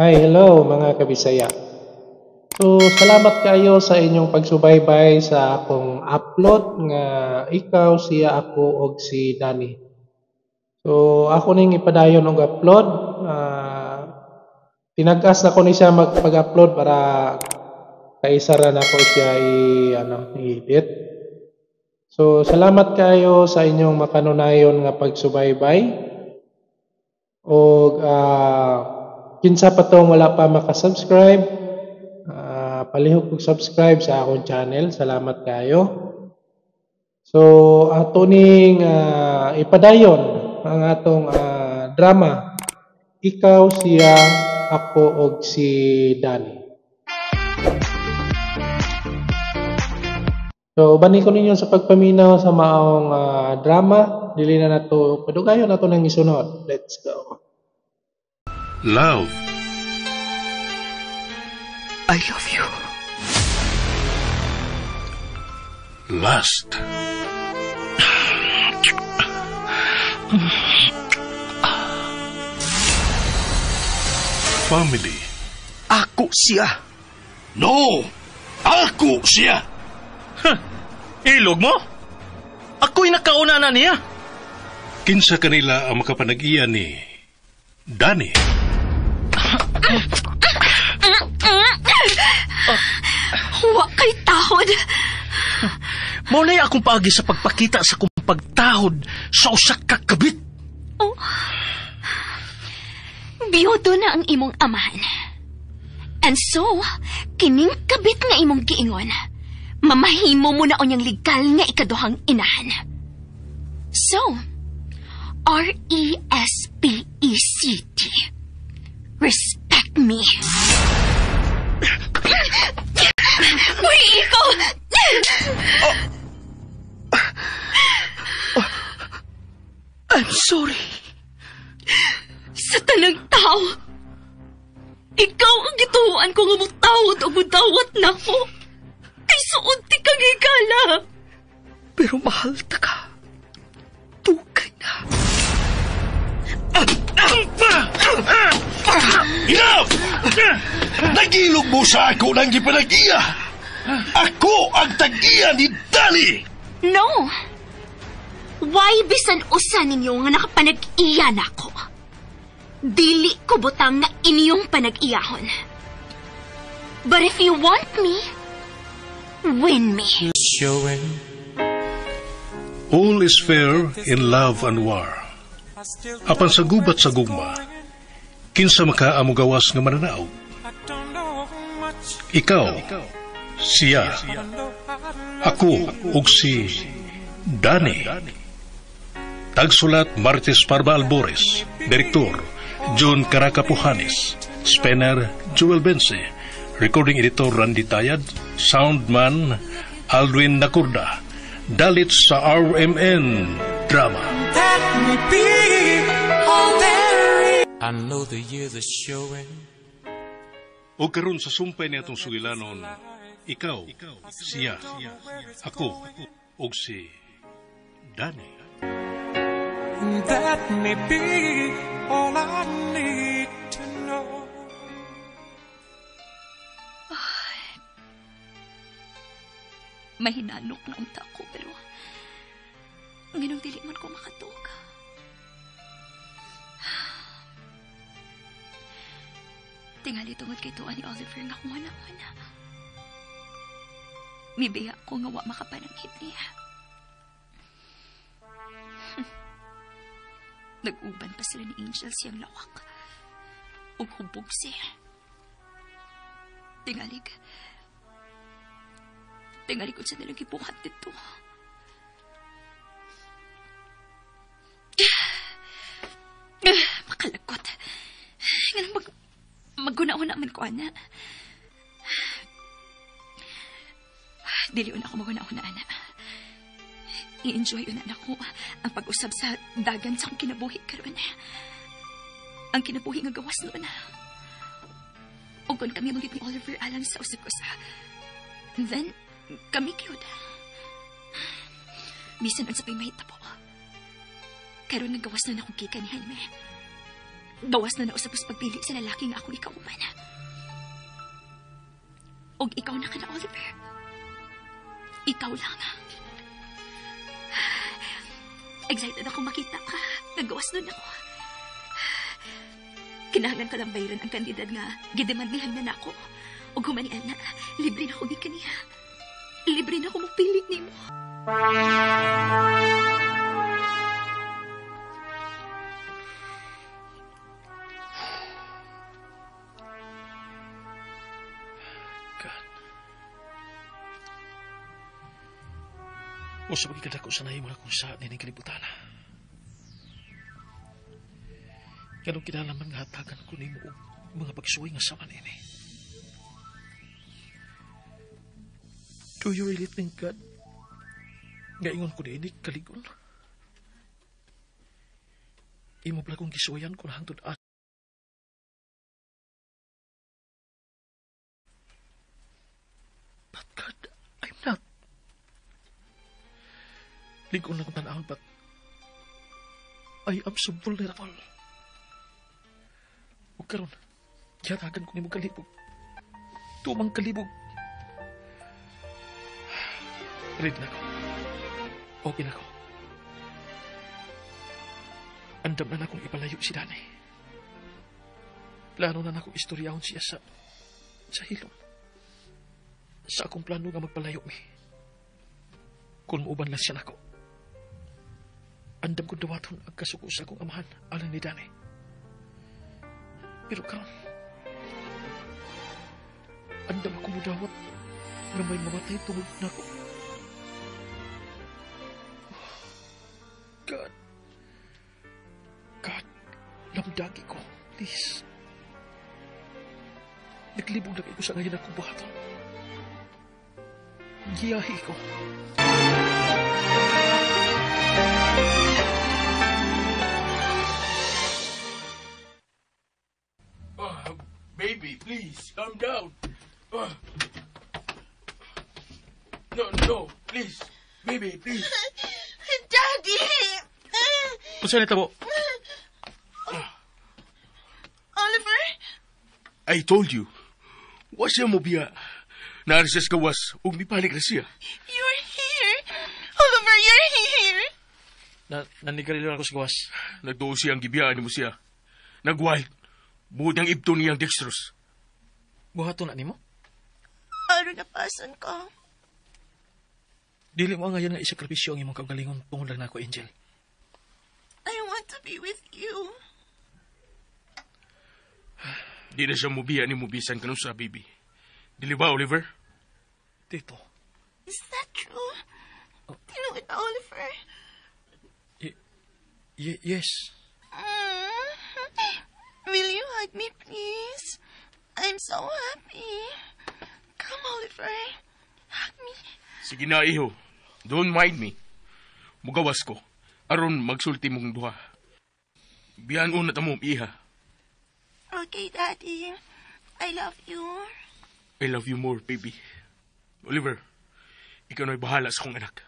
Hi, hello mga kabisaya. So, salamat kayo sa inyong pagsubaybay sa akong upload nga ikaw, siya, ako og si Danny. So, ako ning ipadayon og upload. Tinag-as na ko ni siya magpag-upload para kaisa ra nako siya i-edit. So, salamat kayo sa inyong makanunayon nga pagsubaybay. Og kinsa pa tong wala pa makasubscribe, palihog og subscribe sa akong channel. Salamat kayo. So, ato ning ipadayon ang atong drama. Ikaw, siya, ako og si Danny. So, uban ko ninyo sa pagpaminaw sa maong drama. Dili na nato padugayon nato nang isunod. Let's go. Love. I love you. Lust. Family. Ako siya. No! Ako siya! Huh. Ilog mo? Ako'y nakauna na niya. Kinsa kanila ang makapanag-iya ni Danny? Wa kay tahod. Mao na akong paagi sa pagpakita sa kong pagtahod sa usa ka kabit. Oh. Biyudo na ang imong amahan. And so, kining kabit nga imong giingon, mamahimo mo na unyang legal nga ikaduhang inahan. So, R-E-S-P-E-C-T. Respect me. Uy, ikaw! Oh. I'm sorry. Sa tanang tao, ikaw ang gituan ko nga mutawat o mudawat na ko. Kay suod ti kang higala. Pero mahal ta ka. Tukay na. Enough! Nagilog mo sa ako ng gipanagiya. Ako ang tag-iya ni Danny! No! Why bisan usa ninyo nga nakapanag-iya na ako? Dili ko butang nga inyong panag-iyahon. But if you want me, win me. All is fair in love and war. Apan sa gubat sa gugma, kinsa makaamo gawas nga mananaog? Ikaw, siya, ako ug si Danny. Tagsulat Martes Parba Albores, Direktor John Caracapujanes, Spanner Joel Bense, Recording Editor Randy Tayad, Soundman Aldwin Nakurda. Dalit sa RMN Drama. Let me be all there is. I know the years are showing. O karon sa sumpay ni atong sugilanon, ikaw, siya, ako, og si Danny. That may be all I need to know. Ay, mahinanok na unta ko, pero nganong dili man ko makatug. Tingali tungod kay tuwa ni Oliver nga kung wala-wala. Mibiya ko nga wa makapananghit niya. Nag-uban pa sila ni Angel siyang lawak. Ug hubog siya. Tingalig. Tingalig ko siya nilang gibuhat dito. Makalagot. Nga maguna-una man ko, ana. Dili una ako maguna-una, ana. I-enjoy una na ko ang pag-usab sa dagan sa akong kinabuhi karon. Ang kinabuhi nga gawas noon. Ug kon kami magit ni Oliver alang sa usab ko sa. And then, kami gyud. Bisan unsa pa'y mahitabo. Karon nga gawas na akong gikan ni Jaime. Gawas na nausap sa pagpili sa lalaki nga akong ikauban. Og ikaw na ka na, Oliver. Ikaw lang. Excited ako makita ka. Nagawas nun ako. Kinahanglan ka lang bayaran ang kandidad nga gidemandihan na nako. Og humanian na, libre na ko gikan niya. Libre na ko mapili nimo. God. Usa pa gikadako sa nahimo na kung sa nining kalibutan. Ganong kinalaman nga hatagan ko nimo og mga pagsuway nga sama niini. Do you really think, God, nga ingon ko niini kaligon? Imo pala kong gisuwayan kung hangtod at. But God, I'm not. Ligon na kong tanahon, but I am so vulnerable. O karon, gihatagan ko nimo kalibog. Tumang kalibog. Ready na ko. Okay na ko. Andam na na akong ipalayo si Danny. Plano na na akong istoryahon siya sa hilom. Sa akong plano nga magpalayo mi. Kung muuban lang siya nako. Andam kong dawaton ang kasuko sa akong amahan alang ni Danny. Pero karon, andam ako mudawat nga may mamatay tungod nako. God, God, lamdagi ko, please. Naglibog na kayo sa ngayon akong buhaton. Giyahi ko. Baby, please, calm down. No, please. Baby, please. Daddy! Unsa ni tabo? Oliver? I told you. Wa siya mo biya. Naa siya sa gawas ug mipalik na siya. You're here. Oliver, you're here. Nanigarilyo ako sa gawas. Nagduo siya ang gibiyaan nimo siya. Nagwild. Buod ang ibto niyang dextrose. Buhaton na nimo? Aron napasan ka. Dili mo ngayon nga isakripisyo ang imong kaugalingon tungod lang nako, Angel. I want to be with you. Di na siya mubiya ni mubisan kanusa, baby. Dili ba, Oliver? Tito. Is that true? Tinuod na, Oliver? Yes. Will you hug me, please? I'm so happy. Come, Oliver. Hug me. Sige na, iho. Don't mind me. Mugawas ko. Aron magsulti mong duha. Biyan una ta mo, iha. Okay, Daddy. I love you. I love you more, baby. Oliver, ikaw na'y bahala sa akong anak.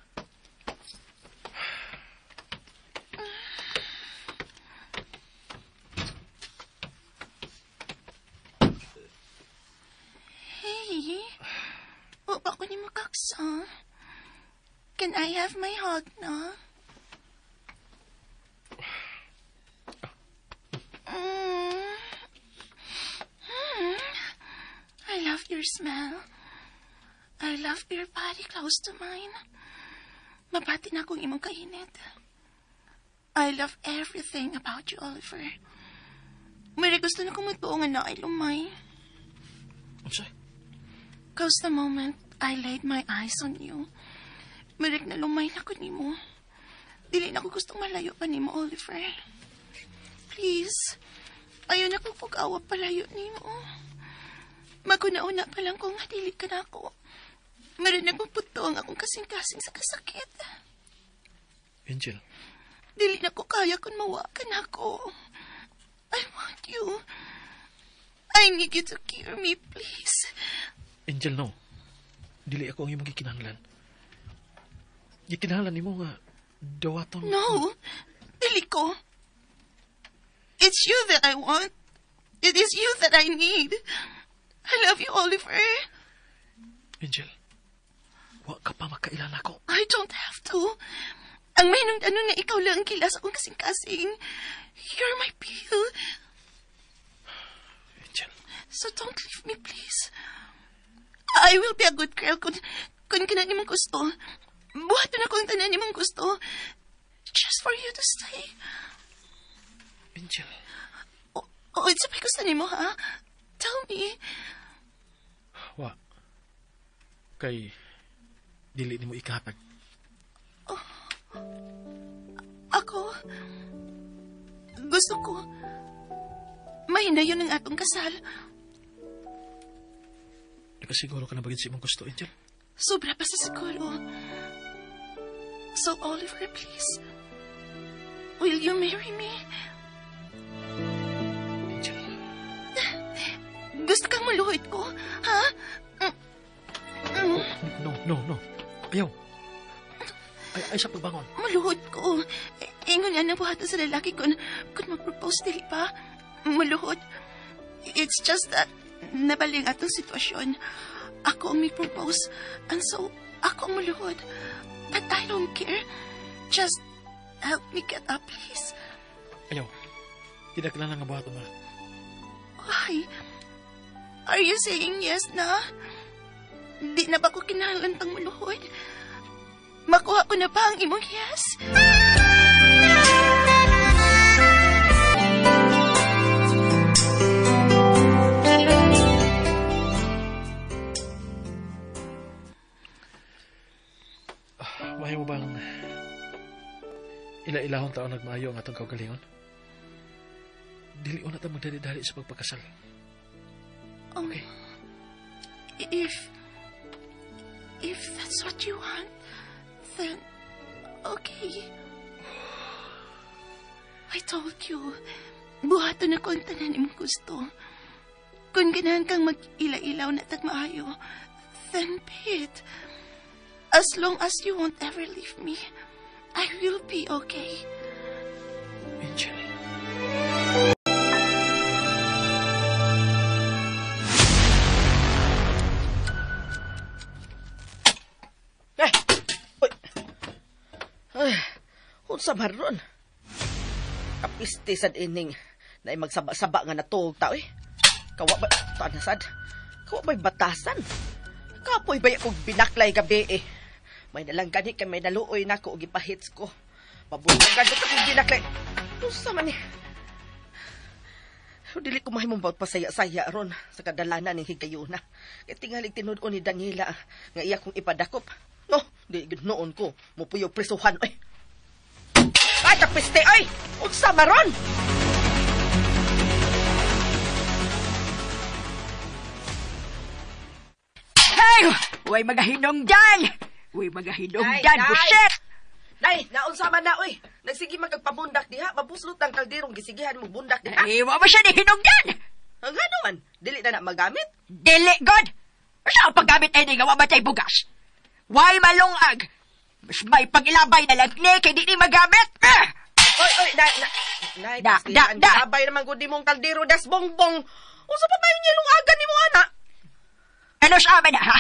Hey, wa ba ko ni makaksa? Can I have my hug na? I love your smell. I love your body close to mine. Mabati na akong imong kainit. I love everything about you, Oliver. May gusto na kong magtuo nga na ay lumay. Unsay? Cause the moment I laid my eyes on you, Mirik na lumay na ko nimo. Dili na ko gustong malayo pa nimo, Oliver. Please, ayaw na ko pag-awa palayo nimo. Maguna-una pa lang kung dili ka na ako. Meron nagpuputo ang akong kasing-kasing sa kasakit. Angel. Dili na ko kaya kung mawa ka na ako. I want you. I need you to cure me, please. Angel, no. Dili ako ang imong gikinahanglan. Gikinahanglan nimo nga dawaton. No, dili ko. It's you that I want. It is you that I need. I love you, Oliver. Angel, wa ka pa makaila nako. I don't have to. Ang may nung tanong nga ikaw lang ang kila sa akong kasing-kasing. You're my pill. Angel. So don't leave me, please. I will be a good girl kung kana nimong gusto. Buhaton ako ang tanan nimong gusto. Just for you to stay. Angel. Oh, it's a gusto nimo, ha? Tell me. Wa. Kay dili nimo ikahatag. Oh, ako, gusto ko mahinayon ang atong kasal. Nakasiguro ka na ba sa imong gusto, Angel? Sobra pa sa siguro. So, Oliver, please, will you marry me? Angel. Gusto kang maluhod ko, ha? No. Ayaw. Ay sa pagbangon. Maluhod ko. Ingon nga nang buhaton sa lalaki kung mag-propose dili pa. Maluhod. It's just that nabaling atong sitwasyon. Ako ang may-propose. And so, ako ang maluhod. But I don't care. Just help me get up, please. Ayaw. Tidak kailangan nga buhaton na. Why? Are you saying yes na? Di na ba ko kinahanglan pang maluhod? Makuha ko na ba ang imong yes? Mahimo bang ila-ilahon taon nagmaayo ang atong kaugalingon? Dili una ta magdali-dali sa pagpakasal. Okay. If that's what you want, then okay. I told you, buhaton ako ang tanan imong gusto. Kung ganahan kang mag-ila-ilaw na tagmaayo, then be it. As long as you won't ever leave me, I will be okay. Angel. Eh! Uy! Ay, unsa man ron? Kapiste sad ining na magsaba-saba nga natuog ta, eh. Kawa ba, taan na sad? Kawa ba'y batasan? Kapoy ba akong binaklay gabi, eh. May nalang gani kay may naluoy na ko og gipahits ko. Mabulong gani akong binaklay. Unsa man ni? Dili ko mahimong pasaya-saya ron sa kadalanan ning higayuna. Kay tingalig tinud-on ni Daniela nga iya kong ipadakop. No, di gud noon ko mupuyo presuhan oy. Ay, kapiste oy. Unsa maron? Hey, way magahinungdan. Uy, magahinungdan, buset! Nay, naunsa man na, uy. Nagsige magpabundak diha, mabuslot ang kalderong gisigihan mo bundak diha. Ay, wa ba siya ni hinungdan? Ang ano man, dili na magamit? Dili, God! Sa paggamit ay nga wa ba tay bugas? Why malungag? Mas may pagilabay na lang ni, kay di ni magamit. Oy, oy, nay, da, da, da. Labay naman gud nimong kaldero das bongbong. Unsa pa ba yung nilungagan nimo, ana? Ano siya man, ha?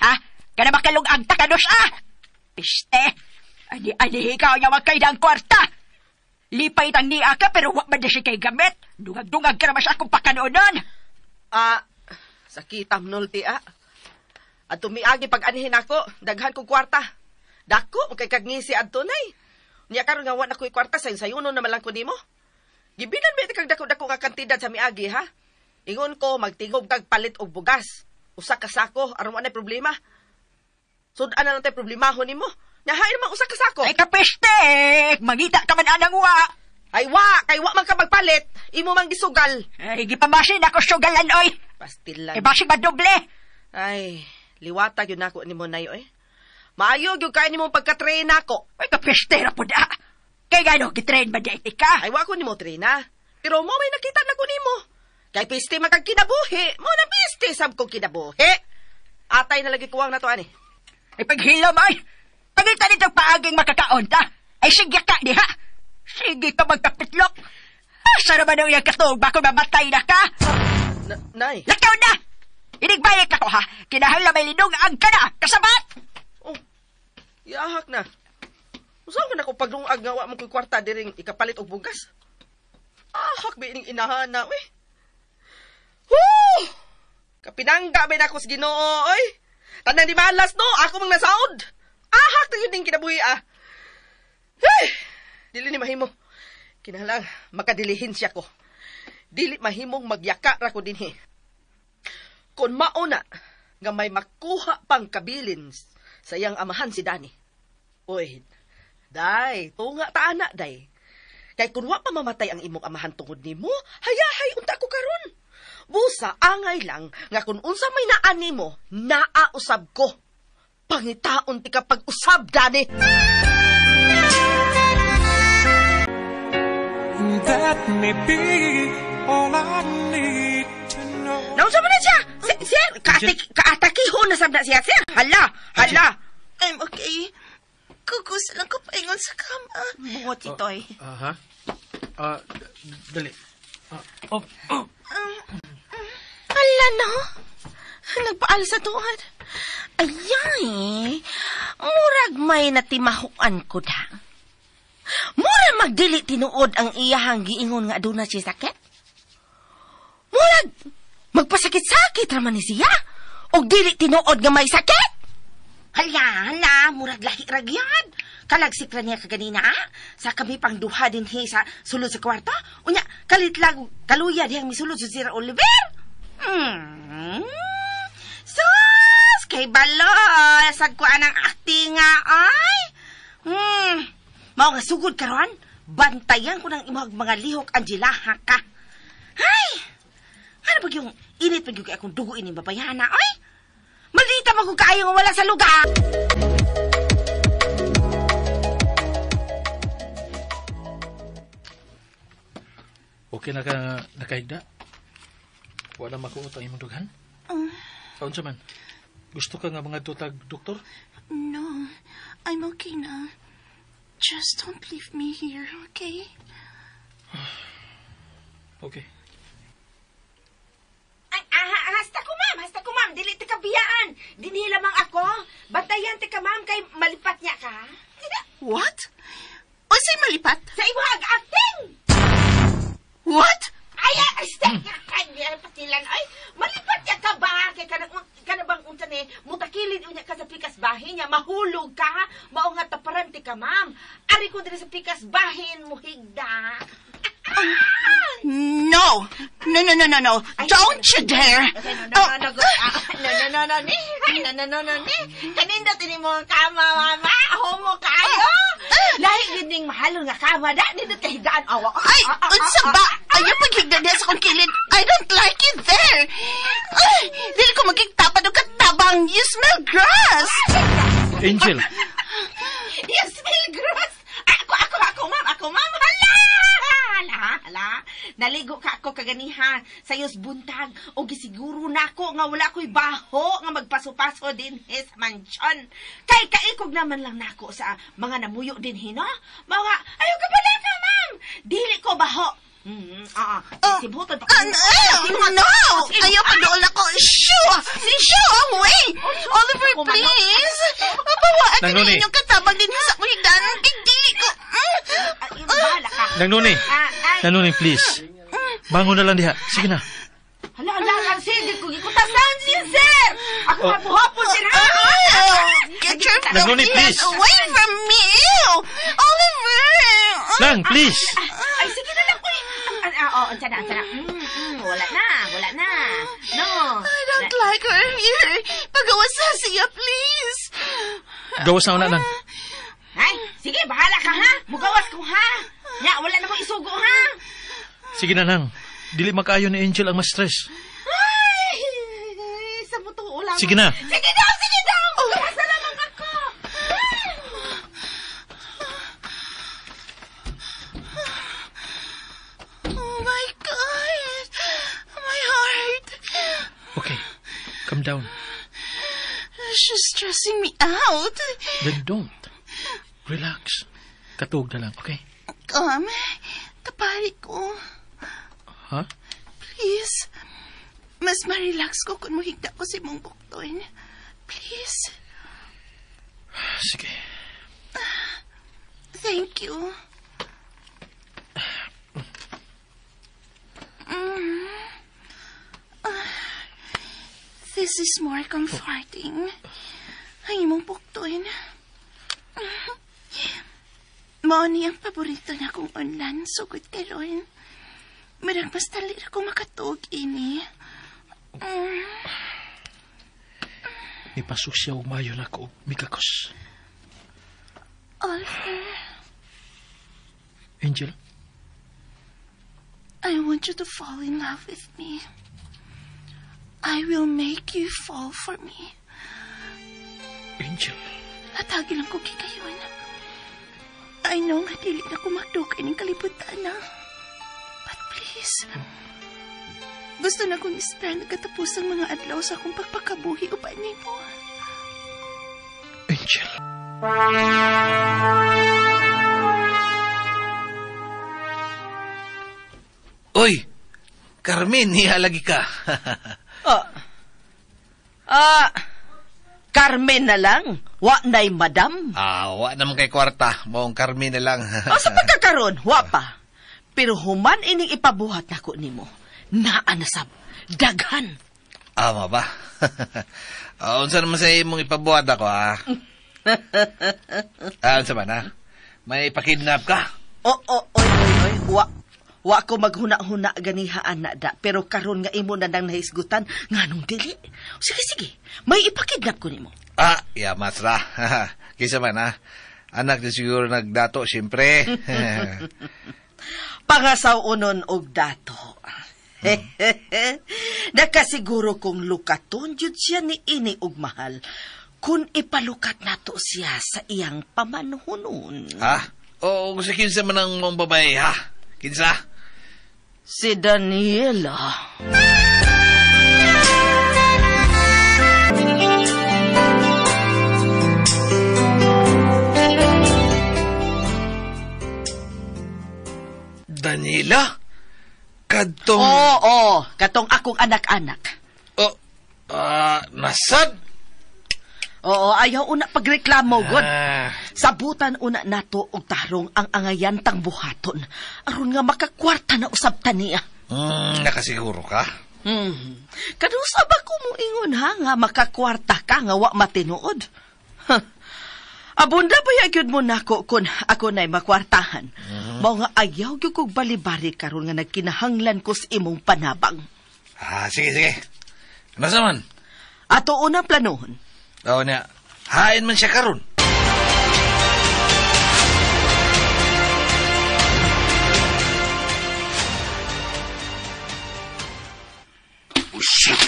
Ha? Kana makalungag ta kano siya? Piste! Ani-ani ikaw niya wag kay ng kwarta! Lipay tang niya ka pero wag man na siya kay gamit. Dungag-dungag ka naman siya akong pakanoonon. Ah, sakitam nulti ah. At tumiagi pag-anihin ako, daghan kong kwarta. Dako, kay kagngisi adto nay. Niya karon nga wa na ko'y kwarta, sayon-sayunon naman lang ko nimo. Gibinan ba kag dako-dako nga kantidad sa miagi, ha? Ingon ko, magtingob kag palit og bugas. Usa ka sako, aron wa nay problema. Sudan na lang tayo problemahon nimo. Nahain naman usa ka sako. Ay kapeste! Mangita ka man anang wa! Ay wa! Kay wa man ka magpalit! Imo man gisugal! Ay, gipamasin ako sugalan, oy! Pastilan. Ay, basig madoble! Ay, liwata yun ako nimo na oy. Maayo gyud kay nimo pagka-train ako. Ay, kapeste ra pud ah! Kay gano, gitrain ba di ka? Ay, wa ko nimo train ah. Pero mo may nakita na ko nimo. Kay piste man kag kinabuhi. Mo na piste sab ko kinabuhi. Atay na lagi kuwang na to ani. Ay, paghilom, ay! Pagita nitong paaging makakaon, ta! Ay, sige ka, diha! Sige ka magkapitlok! Asa naman ang iyang katog ba kung mamatay na ka? Nay. Lakaw na! Inigbayag ka ko, ha? Kinahanglan may linong ang ka na! Kasabat! Oh, iahak na. Usaw ka na kung paglungag nga wa mo ko'y kwarta diring ikapalit og bugas. Ahak ba ining inahana, uy. Woo! Kapinangga ba na ako sa Ginoo, oy. Tanang di malas, no? Ako mang nasaod. Ahak na yun din kinabuhi, ah. Hey! Dili ni mahimo. Kinahanglan makadilihin siya ko. Dili mahimong magyaka ra ko dinhi. Kung mauna nga may makuha pang kabilin sa iyang amahan si Danny. Uy, day, tunga ta ana, day. Kay kun wa pa mamatay ang imong amahan tungod nimo, hayahay unta ko karon. Busa angay lang nga kun unsa may naa nimo, naa usab ko. Pangitaon ti ka pag-usab, Danny. That may be all I need to know. Naunsa man na siya? Sir, kaatakihon na sab na siya, sir. Hala, hala. I'm okay. Kukus lang ko paingon sa kama. Bungot si Toy. Aha. Dali. Oh, oh. Hala no. Nagpaal sa tuad. Ayay. Murag may natimahuan ko da. Mura magdili tinuod ang iyahang giingon nga aduna siya sakit. Murag magpasakit-sakit raman ni siya. Og dili tinuod nga may sakit. Hala, hala, murag lahi ra gyud. Kalagsik ra niya kaganina, sa kami pang duha dinhi sa sulod sa kwarto. Unya, kalit lang kaluya dihang misulod sa Sir Oliver. Sus, kay balo, sad ko anang acting nga ay. Mao nga sugod karon, bantayan ko ng imong mga lihok, Angela, ha ka. Hay! Ano ba yung init pa yung akong dugo ining babayana, oy? Malita mo kung kaayo nga wala sa lugar. Okay na ka nakahigda? Wala makuot ang imong dughan? Kaunsa man? Gusto ka nga mga tutag, doktor? No, I'm okay na. Just don't leave me here, okay? Okay. Ay, hasta ko, ma'am. Hasta ko, ma'am. Dili ti ka biyaan. Dinhi lamang ako. Bantayan ti ka, ma'am, kay malipat niya ka. What? Unsay malipat? Sa imong acting! What? Ay, ay, patilan. Ay, malipat niya ka ba? Kay kana bang unsa ni mutakilid unya ka sa pikas bahin niya, mahulog ka. Mao nga taparan ti ka, ma'am. Ari ko diri sa pikas bahin mo higda. No. No, no, no, no, no. Don't you dare. Okay, no, no, no, no, no, no, no, no, ni. No, no, no, no, ni. Kaninda tini mo ang kama, mama. Homo kaayo. Lahi gid ning mahalon nga kama da nindot kay higaan awa. Ay, unsa ba? Ayaw paghigda diha sa akong kilid. I don't like it there. Ay, dili ko magigtapad og katabang. You smell grass. Angel. You smell grass. Ako, ma'am. Ako, ma'am. Hala! Hala, hala. Naligo ka ako kaganiha sa iyos buntag. O gisiguro na ako nga wala ko'y baho nga magpaso-paso din sa mansyon. Kay kaikog naman lang nako sa mga namuyo din no? Mga, ayaw ka pala ka, ma'am. Dili ko baho. Sibutan pa. No! Ayaw pa doon ako. Shoo! Shoo away! Oliver, please! Mabawaan ka na inyong katabang din sa kuhigdan. Dili ko. Nang Nuni. Nang Nuni, please. Bangon na lang diha. Sige na. Hala, hala, sige. Kung ikutasan siya, sir! Ako mabuhapon, sir, ha? Get your filthy hands away from me! Oliver! Nang, please! Ay, sige na lang, kuy. Oh, ansa na, ansa na. Wala na, wala na. No. I don't like her here. Pagawas na siya, please. Gawas na una lang. Ay, sige, bahala ka, ha? Mugawas ko, ha? Ya, wala na mong isugo, ha? Sige na lang. Dili makaayo ni Angel ang ma-stress. Ay, sa buto ulang. Sige na. Sige daw, sige daw. Mugawas na lamang ako. Oh my God. My heart. Okay, calm down. She's stressing me out. Then don't. Relax. Katug na lang, okay? Calm. Kapari ko. Ha? Please. Mas ma-relax ko kung muhigda ko sa imong bukton. Please. Sige. Thank you. This is more comforting. Ang imong bukton. Mao ni ang paborito na kong unlan sugod karon. Marag mas dali ra ko makatuog ini. Mipasok siya og mayo na ko og mikakos. Oliver, Angel, I want you to fall in love with me. I will make you fall for me. Angel. Hatagi lang ko kikayon. I know nga dili na ko magdugay ning kalibutan na. But please, gusto na kong spend katapusang mga adlaw sa akong pagpakabuhi uban nimo. Angel. Uy! Carmen, hihalagi ka. Carmen na lang. Wa na'y madam. Wa naman kay kwarta. Maong Carmen na lang. Sa pagkakaroon, wa pa. Pero human ining ipabuhat nako nimo. Naa na sab. Daghan. Ama ba? Unsa naman sa imong ipabuhat ako, ha? Unsa man, ha? May ipakidnap ka? Oo, oy, oy, oy. Wa ko maghuna-huna ganiha ana da, pero karon nga imo na nang nahisgutan nganong dili. Sige, sige. May ipakidnap ko nimo. Ya masra. Kisa man, ha? Anak di siguro nagdato, siyempre. Pangasaw unon og dato. Nakasiguro kong lukaton jud siya ni ini og mahal kun ipalukat nato siya sa iyang pamanhunon. Ha? O sa kinsa man ang mong babae, ha? Kinsa? Si Daniela. Daniela? Kadtong... Oo, katong akong anak-anak. Oh, nasad? Oo, ayaw una pagreklamo, god. Sabutan una nato og tarong ang angayan tang buhaton. Aron nga makakwarta na usab ta niya. Nakasiguro ka? Kanusa ba ko mo ingon ha nga makakwarta ka nga wa matinuod? Huh. Abunda ba gyud mo nako kun ako na'y makwartahan? Mao nga ayaw gyud kog balibari karon nga nagkinahanglan ko sa imong panabang. Sige, sige. Nasa man? Ato unang planuhon. Oo niya. Hain man siya karon. Buset.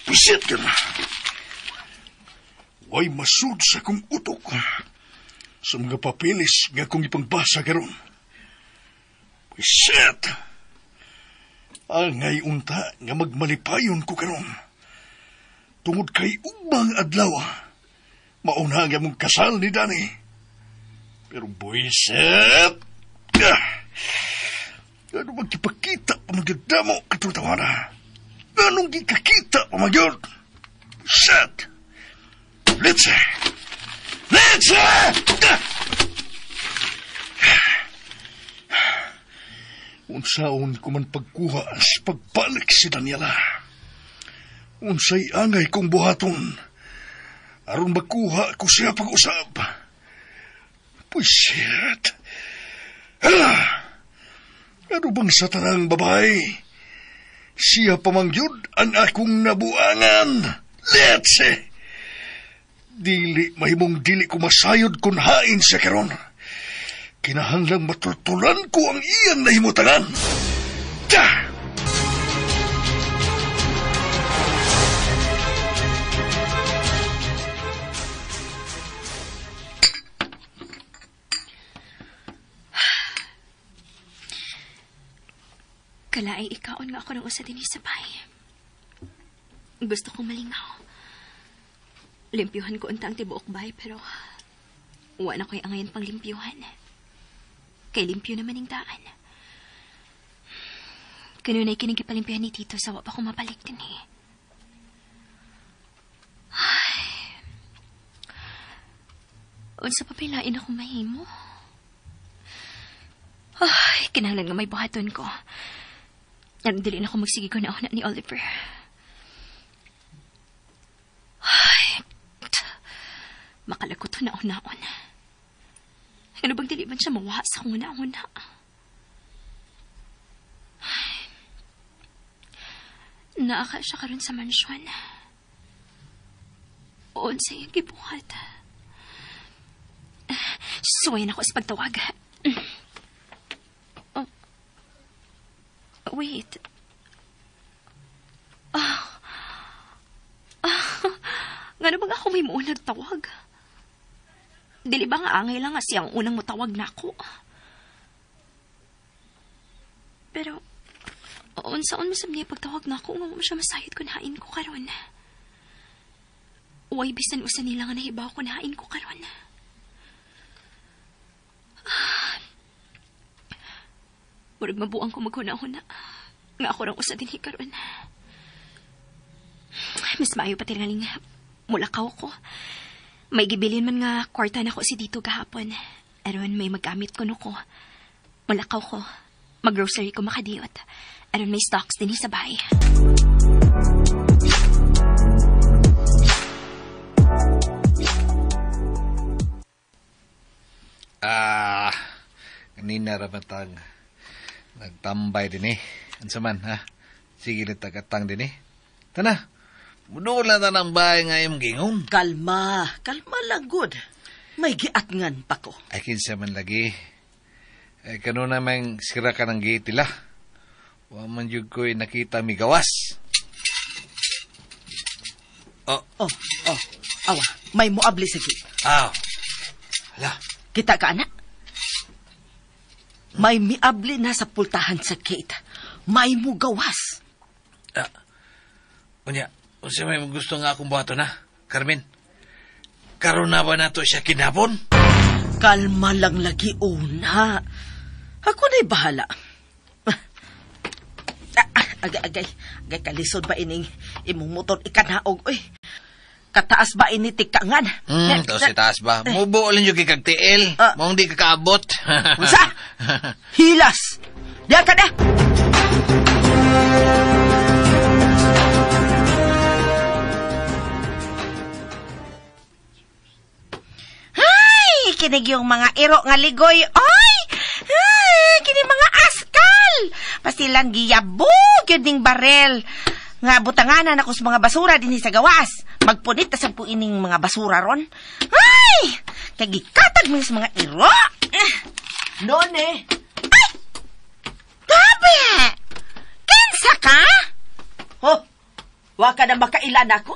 Buset ka na. Way masud sa kong utok sa mga papeles nga akong ipangbasa karon. Buset. Angay unta nga magmalipayon ko karon. Tungod kay ubang adlaw, mauna nga mong kasal ni Danny. Pero buiset! Ano magkipakita pamagyod mo katong tawana? Anong gikakita pamagyod? Buiset! Litse! Litse! Unsaon ko man pagkuha sa pagbalik si Daniela. Unsay angay kong buhaton aron makuha ko siya pag-usab. Puisit! Hala! Ano bang sa tanang babae? Siya pamangyud ang akong nabuangan. Let's! Dili, mahimong dili ko masayod kung hain siya karon. Kinahanglang matultulan ko ang iyang nahimutangan. Ta! Kalaay ikaon nga ako ng usa dinhi sa bahay. Gusto kong malingaw. Limpyuhan ko unta ang tibuok bahay pero wa na ko'y angayan pang limpyuhan. Kay limpyo naman ang daan. Kanunay kining gipalimpyohan ni Tito sa wa pa ko mabalik din eh. Ay. Unsa pa pilain ako mahimo? Ay, kinahanglan nga may buhaton ko. Aron dili na ako magsige ko na ako na ni Oliver. Ay, makalagot na una-una. Ano bang dili man siya mawa sa akong una-una? Naaka siya karon sa mansyon. Unsa iyang gibuhat. Suwayan ako sa pagtawag. Oh. Wait. Oh. Oh. Ngano bang ako may muunag tawag? Dili ba nga angay lang nga siyang unang mutawag na ako? Pero, unsaon masab niya pagtawag na ako, nga mo siya masayod kung hain ko karon. Uway, bisan usa nila nga nahibaw kung hain ko karon. Murag mabuang ko maghuna-huna. Nga ako rang usa din karon. Mas maayo pa tingaling mulakaw ko. May gibilin man nga kwarta na ko si Dito gahapon. Aron may magamit ko no ko. Mulakaw ko. Mag-grocery ko makadiyot. Aron may stocks din sa bahay. Ah, kanina ramatang nagtambay din eh. Ansa man, ha? Sige na tagatang din eh. Tana, muduol na tanang bahay nga imong gingon. Kalma, kalma lang good. May giatngan pa ko. Ay, kinsa man lagi. Ay, kanuna mang sira ka ng gate la. Wa man jud ko'y nakita migawas. Oh. Oh, oh. Awa, may muabli sa gate. Aw. Hala. Kita ka, anak? May miabli na sa pultahan sa gate. May mugawas. Ah, unya, unsa may gusto nga akong buhaton na, Carmen? Karon na ba nato siya kinabon? Kalma lang lagi una. Ako na'y bahala. Agay, agay, agay, kalisod ba ining imong motor ikanaog, oy. Kataas ba ini tikangan? To si taas ba? Mubo ulit yung kikag tiil. Mong di kakaabot. Unsa? Hilas! Diyan ka na! Ay! Kinig yung mga iro nga ligoy. Ay! Ay! Kini mga askal! Pasilang giyabog yun ding barel. Nga butanganan ako sa mga basura din sa gawas. Magpunit ta sa puining mga basura ron. Ay! Kagikatag mo sa mga iro. None! Ay! Gabi! Kinsa ka? Ho! Wa ka na makailan ako?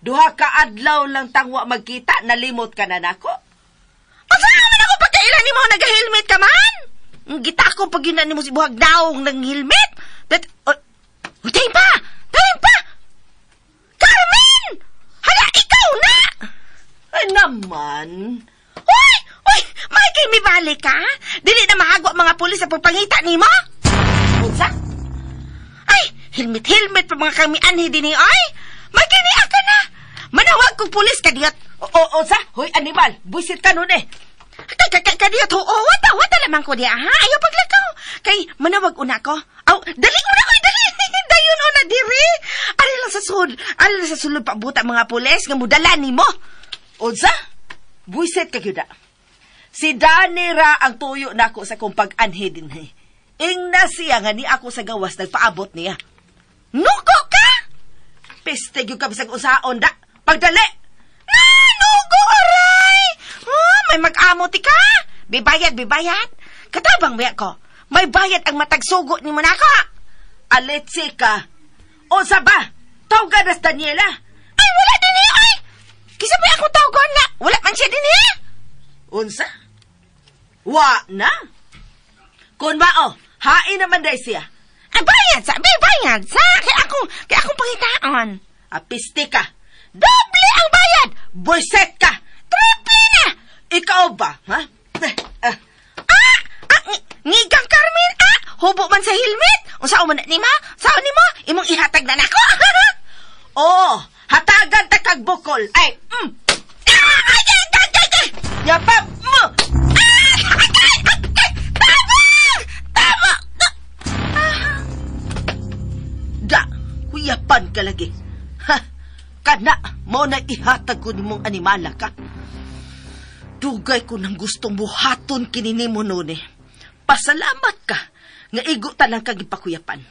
Duha ka adlaw lang tangwa magkita, nalimot ka na nako? Asa man ako pagkailan nimo nag-helmet ka man? Gita ko pag yun na nimo si buhag daong ng helmet. That, oh, tayo pa! Tayo pa! Carmen! Hala, ikaw na! Ay naman! Uy! Uy! May kay mibalik ka? Dili na mahagwa mga pulis sa pagpangita nimo? Unsa? Ay! Helmet-helmet pa mga kami anhi din ay! May kiniya ka na! Manawag kong pulis kadiyot! O, unsa? Hoy, animal! Buisit ka nun eh! Kadiyot, oo! Wata lamang ko diya, ha? Ayaw paglakaw! Kay, manawag una ko. Aw, dali una ko, dali! Dayon una diri! Ari lang sa sulod, ari lang sa sulod pabuta mga pulis nga mudala nimo. Unsa? Buisit ka gyud. Si Danny ra ang tuyo nako sa kong pag-anhi dinhi. Ingna siya nga ni ako sa gawas nagpaabot niya. Nugo ka? Peste gyud ka bisag usaon da. Pagdali. Ah, nugo aray. Oh, may mag-amo ti ka. Bibayad, bibayad. Katabang biya ko. May bayad ang matagsugo ni mo nako. Aletsi ka. Unsa ba? Tawgan na si Daniela. Ay, wala din eh, ay! Kisa ba akong tawgon na? Wala man siya din eh. Unsa? Wa na? Kun mao, hain naman day siya. Ay, bayad sa, bayad sa. Kaya akong pangitaan. Apiste ka. Doble ang bayad. Buiset ka. Triple na. Ikaw ba, ha? Ah! Ngigang Carmen, ah! Hubo man sa helmet. Unsa man ni ma? Sao nimo? Imong ihatag na nako. Oh, hatagan ta kag bukol. Ay, Ay, ay, ay, ay, ay. Yapap mo. Ay, ay, ay, ay. Tama! Tama! Da, kuyapan ka lagi. Ha, kana, mo na ihatag ko nimong animala ka. Dugay ko nang gustong buhaton kini nimo noon eh. Pasalamat ka, nga igo talang kag ipakuyapan.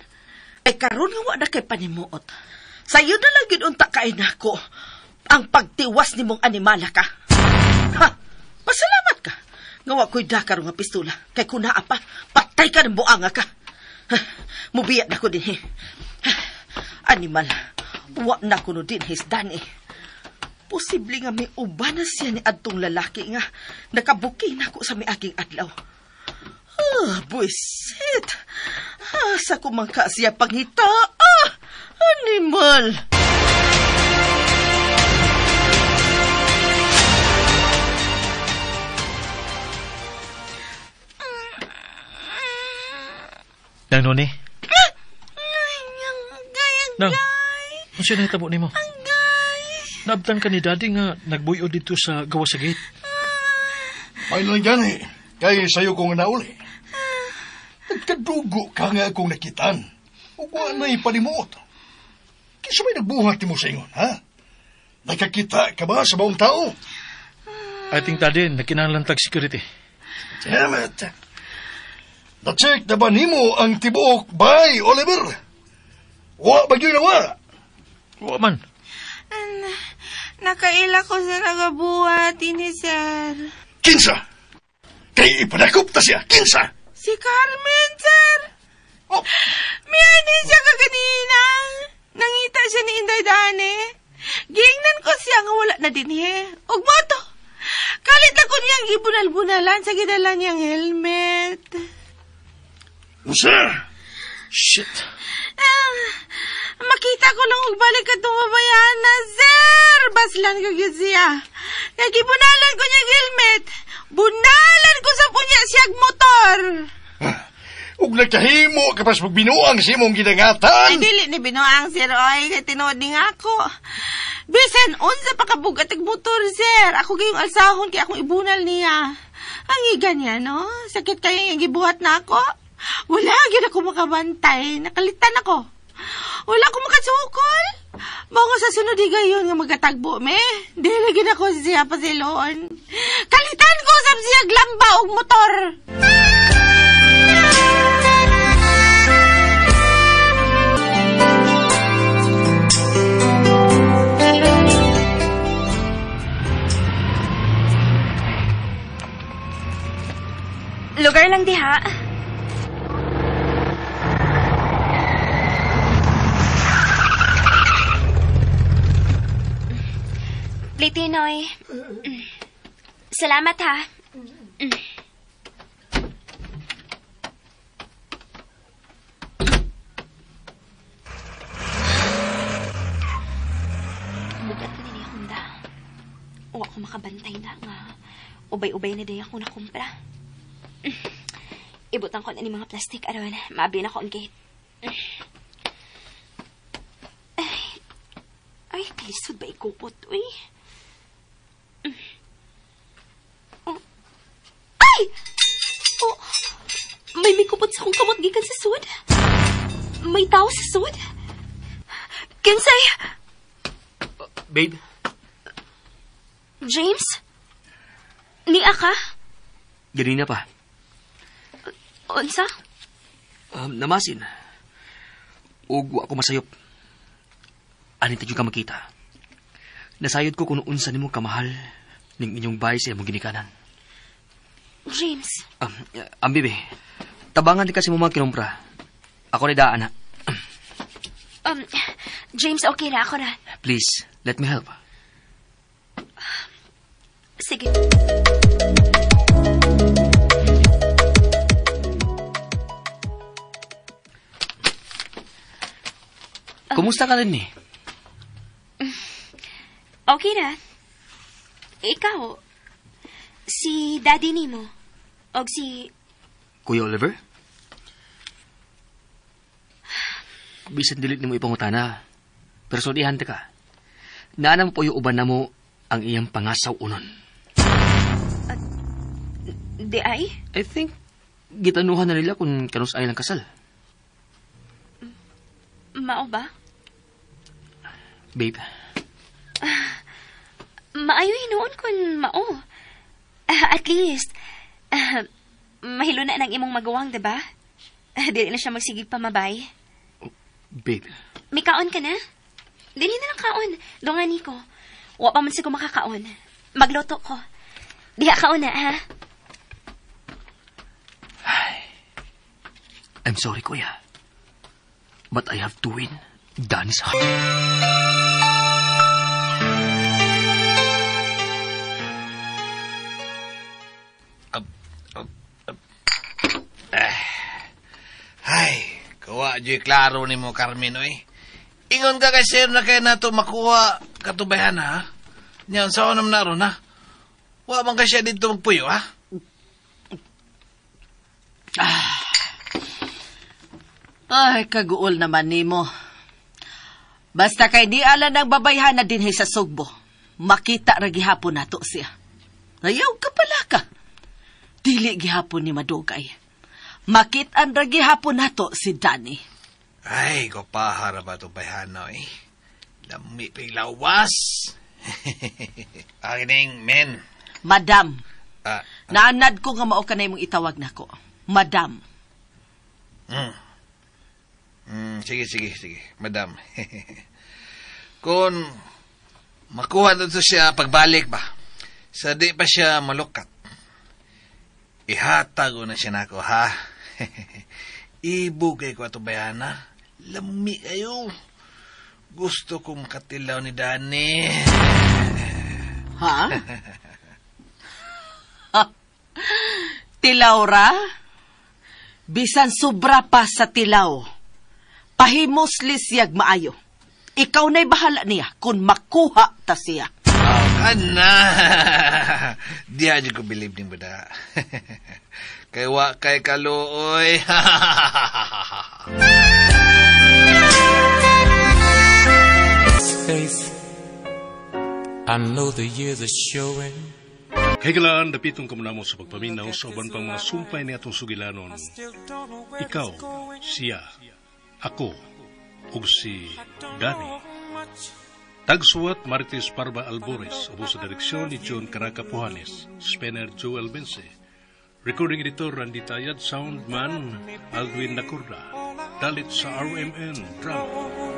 Ay karon nga wa na kay panimuot. Sayo na lang yun unta kay nako ang pagtiwas nimong animala ka. Ha, pasalamat ka. Nga wa ko'y dakaro nga pistola. Kay kunaa pa, patay ka ng buanga ka. Ha, mubiya na ko din eh. Animal, wa na kuno din his dan eh. Posible nga may uban na siya ni adtong lalaki nga nakabuking nako sa miaging adlaw. Ah, buisit. Ah, sa kumangka siya pangita. Ah, animal. Nang Noni? Nang, unsa nahitabo nimo? Naabtan ka ni Daddy nga nagbuyo dito sa gawas sa gate. May lang gani, kay sayo kong nauli. Nagkadugo ka nga akong nakitan. Ug wa na'y panimuot. Kinsa may nagbuhat nimo sa ingon, ha? Nakakita ka ba sa buong tao? I think, Daddy, nakinahanglan tag security. Damn it! Na-check na ba nimo ang tibuok bay, Oliver? Wa ba gyud na wa? Wa man. Nakaila ko sa nagabuhat, ini sir. Kinsa? Kay ipadakop ta siya, kinsa? Si Carmen, sir. Oh. Miyani siya kaganina. Nangita siya ni Inday Dane. Giingnan ko siya nga wala na din eh. Ug moto. Kalit na ko niyang gibunal-bunalan sa gidala niyang helmet. Unsa? Shit. Makita ko lang og balik at tumabayan na, sir. Baslan ko gyud siya. Kaya gibunalan ko niyang helmet. Bunalan ko sa punya siyag motor. Ug nagkahimo ka pas pagbinuang sa imong gidangatan. Ay, dili ni binuang, sir. Oy, kay tinuod ni nga ako. Bisan unsa pa kabugat ang motor, sir. Ako gayong alsahon kay akong ibunal niya. Ang iga niya, no? Sakit kayo yung gibuhat na ako. Wala, gyud ako makabantay. Nakalitan ako. Wala ko makasukol. Mao nga sa sunod higayon nga magatagbo, me. Dili gyud ako siya pasiloon. Kalitan ko sab siya glamba og motor. Lugar lang diha. Plitinoy. Salamat ha. Bugat na din akong da. O ako makabantay na nga. Ubay-ubay na din ako nakumpra. Ibutang ko na ni mga plastic aron maabi na ko ang gate. Ay, ay kalisod ba ikupot, uy? Oh. Ay! Oh, may mikupot sa akong kamot gikan sa sud. May tao sa sud. Kinsay? Babe? James? Niya ka? Ganina pa. Unsa? Namasin. Ug wa ko masayop. Ani ta jud ka makita. Nasayod ko kung unsa nimo kamahal ning inyong bahay sa imong ginikanan. James. Bibi, tabangan di kasi mo mga kinumpra. Ako ni daan ha. James, okay ra ako ra. Please, let me help. Sige. Kumusta ka rin ni? Okay na. Ikaw, si daddy nimo, og si Kuya Oliver? Bisan dili nimo ipangutana. Pero sultihan ta ka. Naanam po yung uban na mo ang iyang pangasaw unon. Di ay? I think gitanuhan na nila kung kanus ay lang kasal. Mao ba? Babe. Maayo hinuon kun mao. At least, mahilo na ng imong maguwang, diba? Dili na siya magsigig pamabay. Oh, babe. May kaon ka na? Dili na lang kaon. Dungan ni ko. Wa pa man si ko makakaon. Magluto ko. Diha kaon na, ha? Ay, I'm sorry, Kuya. But I have to win Danny's heart. Ay, kuha dyo'y klaro ni mo, Carmen, oy. Ingon ka kay sir na kaya nato makuha katubayan, ha? Niyan, sa onam na ron, ha? Wa man ka siya dito magpuyo, ha? Ay, kaguol naman nimo. Basta kay di ala ng babayhan na dinhi sa Sugbo, makita ra gihapon nato siya. Ayaw ka pala ka. Dili gihapon ni Madugay. Makit-an ra gihapon nato si Danny. Ay, kopahara ba ito bayhana, eh? Lami pa'y lawas. Akining, men. Madam. Naanad ko nga mao ka na imong itawag nako. Madam. Sige, madam. Kung makuha na to siya pagbalik ba, sa di pa siya malukat, ihatag na siya nako, ha? Ibugay ko ato bayana. Lami kayo. Gusto kong makatilaw ni Danny. Ha? Tilaw ra? Bisan sobra pa sa tilaw. Pahimuslis siyag maayo. Ikaw na'y bahala niya kung makuha ta siya. Oh, kana. Di adyo ko believe ning bada. Kay wa kay kaluoy. Face. I know the years are showing. Kaigalaan, dapitong kamunamo sa pagpaminaw sa uban pang mga sumpay ni atong sugilanon. Ikaw, siya, ako, ug si Danny. Tagsuwat Marites Parba Albores, ubos sa direksyon ni John Caraca Puhanes, Spencer Joel Bense, recording editor Randy Tayad, soundman Aldwin Nakurda, dalit sa RMN Drama.